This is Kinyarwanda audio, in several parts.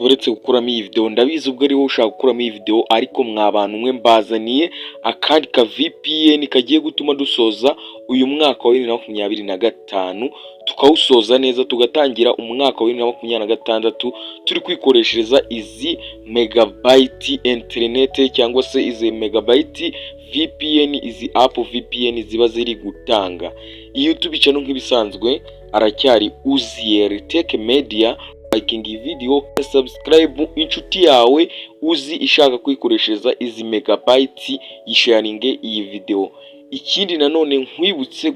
Uretse gukuramo iyi video, ndabizi ubwo ari wowe ushaka gukuramo iyi video, ariko mwa bantu mwe, mbazaniye akandi ka VPN kagiye gutuma dusoza uyu mwaka wa 2025, tukawusoza neza, tugatangira umwaka wa 2026 turi kwikoreshereza izi megabyte internet cyangwa se izi megabyte VPN, izi app VPN ziba ziri gutanga. Iyo YouTube channel nk'ibisanzwe aracyari Uziel Tech Media. Liking iyi video, subscribe, inshuti yawe uzi ishaka kwikoreshereza izi megabyte yisharinge iyi video. Ikindi nanone nkwibutse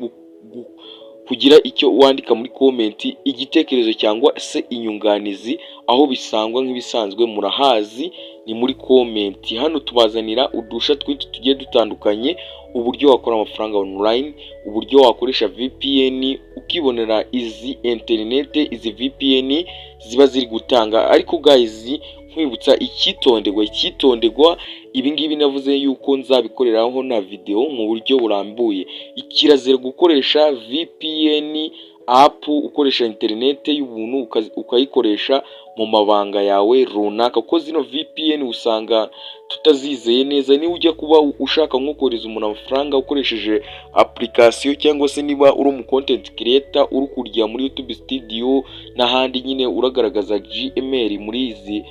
kugira icyo wandika muri comment, igitekerezo cyangwa se inyunganizi. Aho bisangwa nk'ibisanzwe murahazi, ni muri comment. Hano tubazanira udusha twinshi tugiye dutandukanye: uburyo wakora amafaranga online, uburyo wakoresha VPN ukibonera izi internet, izi VPN ziba ziri gutanga. Ariko guys, nkwibutsa icyitonderwa. Icyitonderwa, ibi ngibi navuze yuko nzabikoreraho na video mu buryo burambuye. Kirazira gukoresha VPN app ukoresha internet y'ubuntu ukayikoresha mu mabanga yawe runaka, kuko zino VPN usanga tutazizeye neza. Niba ujya kuba ushaka nko kohereza umuntu amafaranga ukoresheje application, cyangwa se niba uri umu content creator uri kurya muri YouTube Studio n'ahandi nyine uragaragaza Gmail muri izi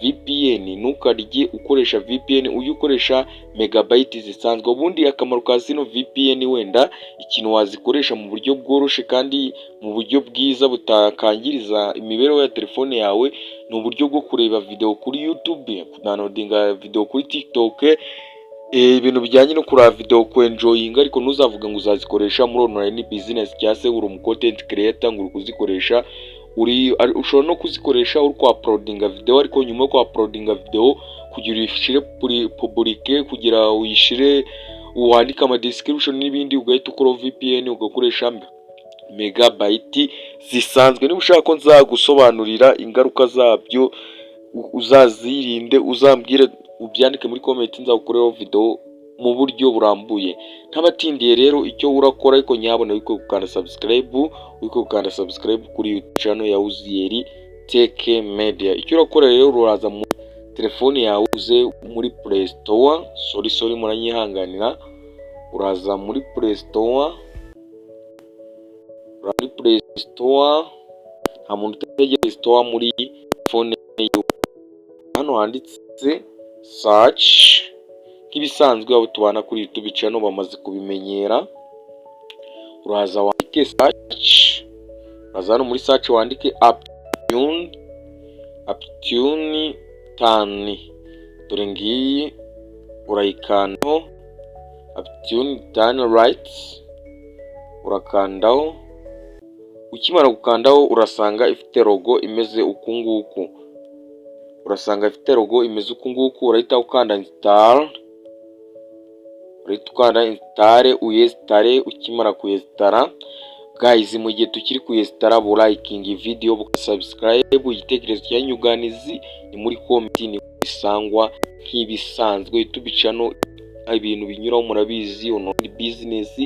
VPN, ntukarye ukoresha VPN, ujye ukoresha megabyte zisanzwe. Ubundi akamaro ka zino VPN, wenda ikintu wazikoresha mu buryo bworoshye kandi mu buryo bwiza butakangiriza imibereho ya telefone yawe, ni uburyo bwo kureba video kuri YouTube, kudownloadinga video kuri TikTok, ibintu bijyanye no kureba video, kwenjoyinga. Ariko ntuzavuga ngo uzazikoresha muri online business cyangwa se uri umu content creator ngo uri kuzikoresha uri. Ushobora no kuzikoresha uri kwa uploadinga video, ariko nyuma yo kwa uploadinga video, kugira uyishyire public, kugira uyishyire, wandike ama description n'ibindi, ugahita ukora VPN ugakoresha megabyte zisanzwe. Niba ushaka ko nzagusobanurira ingaruka zabyo, uzazirinde, uzambwire, ubyandike muri comment, nzagukoreho video mu buryo burambuye. Ntabatindiye rero, icyo urakora, ariko nyabona wiko gukanda subscribe, wiko gukanda subscribe kuri YouTube channel ya Uziel Tech Media. Icyo urakora rero, uraza mu telefone yawe, uze muri Play Store. Sorry, sorry, muranyihanganira. Uraza muri Play Store, muri Play Store, nta muntu utagira Play Store muri phone. Hano handitse search nk'ibisanzwe, abo tubana kuri YouTube channel bamaze kubimenyera. Uraza wandike search, uraza hano muri search wandike Aptune, Aptune Tani. Dore ngiyi, urayikandaho, Aptune Tani Lite, urakandaho. Ukimara gukandaho, urasanga ifite logo imeze uku nguku, urasanga ifite logo imeze uku nguku. Urahita ukanda install, urahita ukanda install, uyinstalle. Ukimara kuyinstalla, guys, mu gihe tukiri kuyinstalla, bulikinga video, subscribe, igitekerezo cya nyunganizi ni muri comment, ni bisangwa nk'ibisanzwe. YouTube channel ibintu binyuraho murabizi, online business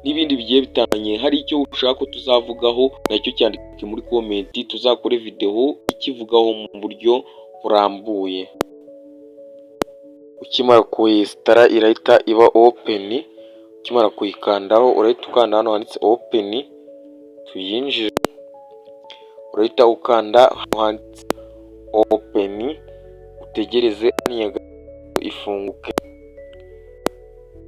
n'ibindi bigiye bitandukanye. Hari icyo ushaka ko tuzavugaho, nacyo cyandike muri comment, tuzakore video ikivugaho mu buryo burambuye. Ukimara kuyinstalla irahita iba open. Ukimara kuyikandaho, urahita ukanda hano handitse open, tuyinjire. Urahita ukanda handitse open, utegereze ifunguke.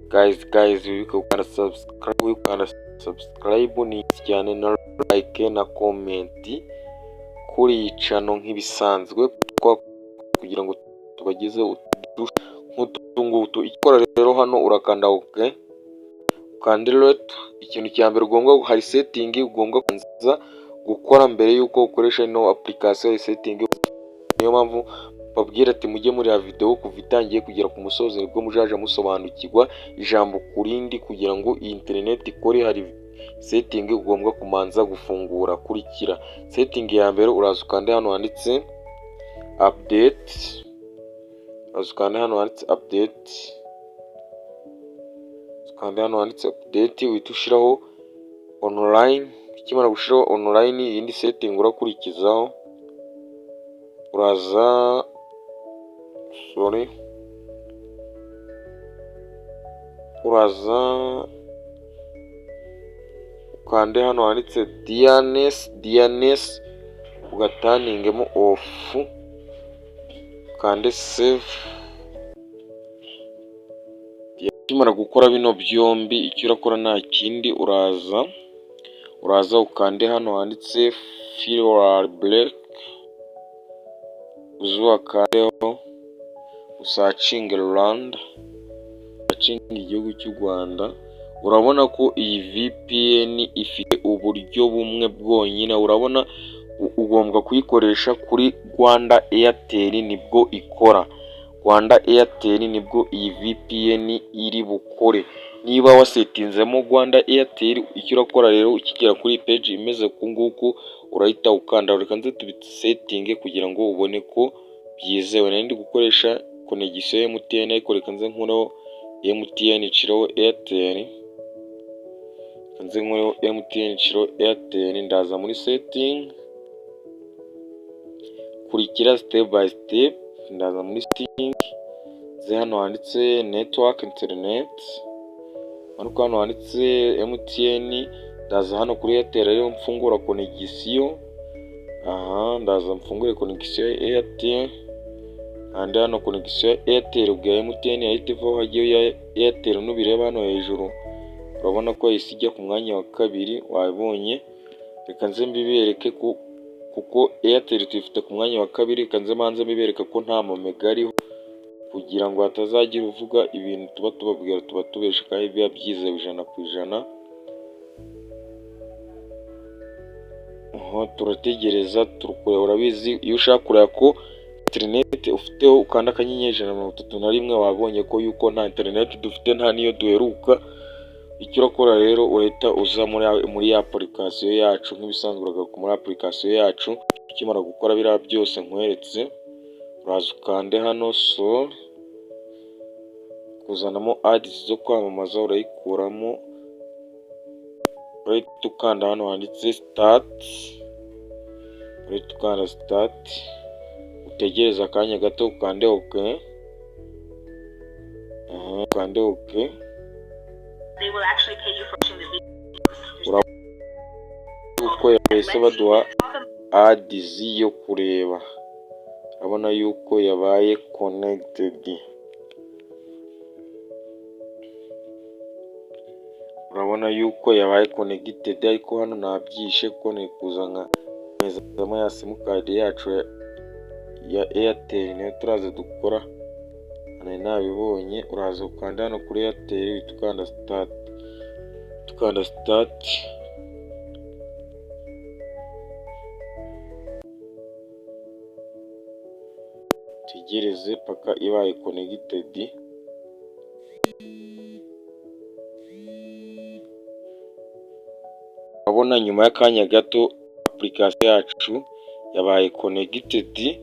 Guys, guys, wibuke gukanda subscribe. Gukanda subscribe ni cyane, na like na comment kuri iyi channel nk'ibisanzwe, kugira ngo tubagezeho nk'utu ngutu. Ikora rero, hano urakanda OK, ukande later. Ikintu cya mbere ugomba, hari setting ugomba kubanza gukora mbere y'uko ukoresha ino application setting. Niyo mpamvu babwira ati mujye muri ya video kuva itangiye kugera ku musozo, nibwo muzaja musobanukirwa ijambo ku rindi. Kugira ngo iyi internet ikore, hari setting ugomba kumanza gufungura. Kurikira setting ya mbere: uraza ukande hano handitse update, uraza ukande hano handitse update, ukande hano handitse update, uhita ushyiraho online. Ukimara gushyiraho online, iyindi setting urakurikizaho Uraza, sorry, uraza ukande hano handitse DNS, DNS ugaturningemo off, ukande save. Ukimara gukora bino byombi, icyo urakora nta kindi, uraza ukande hano handitse firewall break, uze uhakandeho, usearchinge Rwanda, usearchinge igihugu cy'u Rwanda. Urabona ko iyi VPN ifite uburyo bumwe bwonyine, urabona ugomba kuyikoresha kuri Rwanda Airtel nibwo ikora. Rwanda Airtel nibwo iyi VPN iri bukore. Niba wasettinzemo Rwanda Airtel, icyo urakora rero ukigera kuri iyi page imeze uku nguku, urahita ukanda. Reka nze tubisettinge kugira ngo ubone ko byizewe. Nari ndi gukoresha connection ya MTN, ariko reka nze nkureho MTN nshireho Airtel. Reka nze nkureho MTN nshireho Airtel. Ndaza muri setting, kurikira step by step. Ndaza muri setting, nze hano handitse network internet, manuka hano handitse MTN, ndaza hano kuri Airtel ariho mfungura connection. Aha ndaza mfungure connection ya Airtel, nkande hano connection ya Airtel, ubwo ya MTN yahita ivaho hajyaho iya Airtel. Nubireba hano hejuru urabona ko yahise ijya ku mwanya wa kabiri, wabibonye. Reka nze mbibereke kuko Airtel tuyifite ku mwanya wa kabiri. Reka nze mbanze mbibereke ko nta mamega ariho, kugira ngo hatazagira uvuga ibintu tuba tubabwira tuba tubesha, kandi biba byizewe 100%. Turategereza turi, urabizi iyo ushaka kureba ko interineti ufiteho ukanda *131. Wabonye ko yuko nta interineti dufite, nta n'iyo duheruka. Icyo urakora rero, urahita uza muri ya application yacu nk'ibisanzwe, uragaruka muri application yacu. Ukimara gukora biriya byose nkweretse, uraza ukande hano sorry, kuzanamo ads zo kwamamaza urayikuramo, urahita ukanda hano handitse start, urahita ukanda start, utegereze akanya gato ukande OK, ukande OK. They will actually pay you for watching the videos. Uko yahise baduha ads yo kureba, urabona yuko yabaye connected. Urabona yuko yabaye connected, ariko hano nabyishe kuko nari kuza nkamezamo ya simukadi yacu ya Airtel, niyo turaza dukora, nari nabibonye. Uraza ukanda hano kuri Airtel, uhita ukanda start, ukanda start, utegereze paka ibaye connected. Urabona nyuma y'akanya gato application yacu yabaye connected.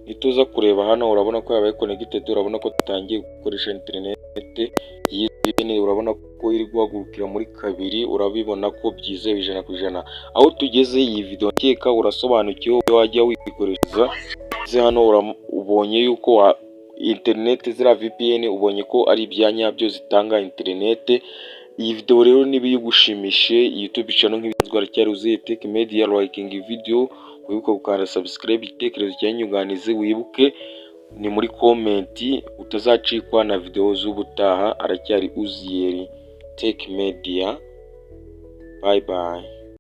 Nituza kureba hano urabona ko yabaye connected, urabona ko dutangiye gukoresha interineti, urabona ko iri guhagurukira muri kabiri, urabibona ko byizewe 100%. Aho tugeze iyi video nkeka urasobanukiwe uburyo wajya wikoreshereza. Hano ubonye yuko interineti ziriya VPN ubonye ko ari ibya nyabyo zitanga interineti. Iyi video rero niba igushimishije, YouTube channel nk'ibisanzwe haracyari Uziye Tech Media, liking video, wibuke gukanda subscribe, igitekerezo cyangwa inyunganizi wibuke ni muri comment, utazacikwa na video z'ubutaha. Aracyari Uziyeri Tech Media, bye bye.